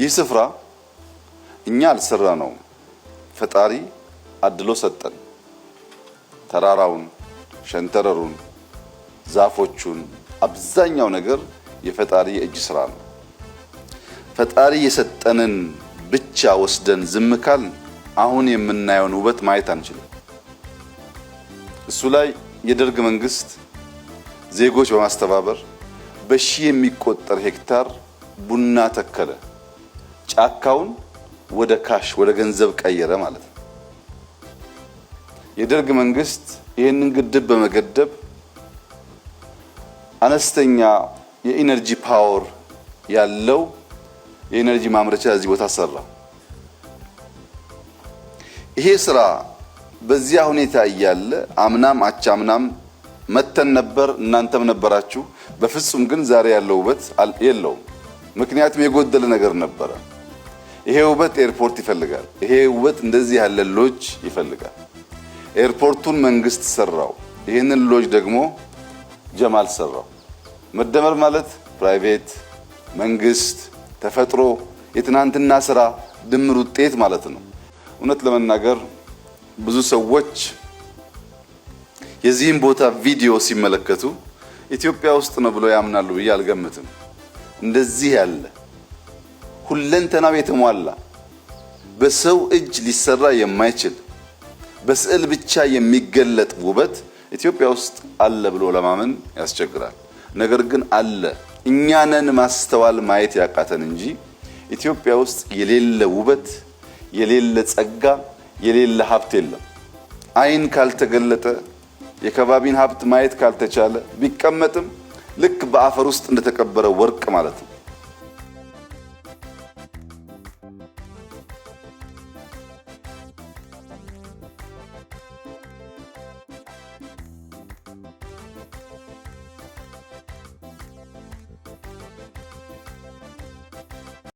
ይህ ስፍራ እኛ አልሰራ ነው፣ ፈጣሪ አድሎ ሰጠን። ተራራውን፣ ሸንተረሩን፣ ዛፎቹን፣ አብዛኛው ነገር የፈጣሪ የእጅ ስራ ነው። ፈጣሪ የሰጠንን ብቻ ወስደን ዝም ካልን አሁን የምናየውን ውበት ማየት አንችልም። እሱ ላይ የደርግ መንግስት ዜጎች በማስተባበር በሺህ የሚቆጠር ሄክታር ቡና ተከለ። ጫካውን ወደ cash፣ ወደ ገንዘብ ቀየረ ማለት ነው። የደርግ መንግስት ይህንን ግድብ በመገደብ አነስተኛ የ energy power ያለው የ energy ማምረቻ እዚህ ቦታ ሰራ። ይሄ ስራ በዚያ ሁኔታ እያለ አምናም አቻምናም መተን ነበር፣ እናንተም ነበራችሁ። በፍጹም ግን ዛሬ ያለው ውበት የለውም። ምክንያቱም የጎደለ ነገር ነበረ። ይሄ ውበት ኤርፖርት ይፈልጋል። ይሄ ውበት እንደዚህ ያለ ሎጅ ይፈልጋል። ኤርፖርቱን መንግስት ሰራው። ይህንን ሎጅ ደግሞ ጀማል ሰራው። መደመር ማለት private፣ መንግስት፣ ተፈጥሮ፣ የትናንትና ስራ ድምር ውጤት ማለት ነው። እውነት ለመናገር ብዙ ሰዎች የዚህን ቦታ ቪዲዮ ሲመለከቱ ኢትዮጵያ ውስጥ ነው ብለው ያምናሉ ብዬ አልገምትም። እንደዚህ ያለ ሁለንተናው የተሟላ፣ በሰው እጅ ሊሰራ የማይችል፣ በስዕል ብቻ የሚገለጥ ውበት ኢትዮጵያ ውስጥ አለ ብሎ ለማመን ያስቸግራል። ነገር ግን አለ። እኛ ነን ማስተዋል ማየት ያቃተን እንጂ ኢትዮጵያ ውስጥ የሌለ ውበት፣ የሌለ ጸጋ፣ የሌለ ሀብት የለም። ዓይን ካልተገለጠ፣ የከባቢን ሀብት ማየት ካልተቻለ ቢቀመጥም ልክ በአፈር ውስጥ እንደተቀበረ ወርቅ ማለት ነው።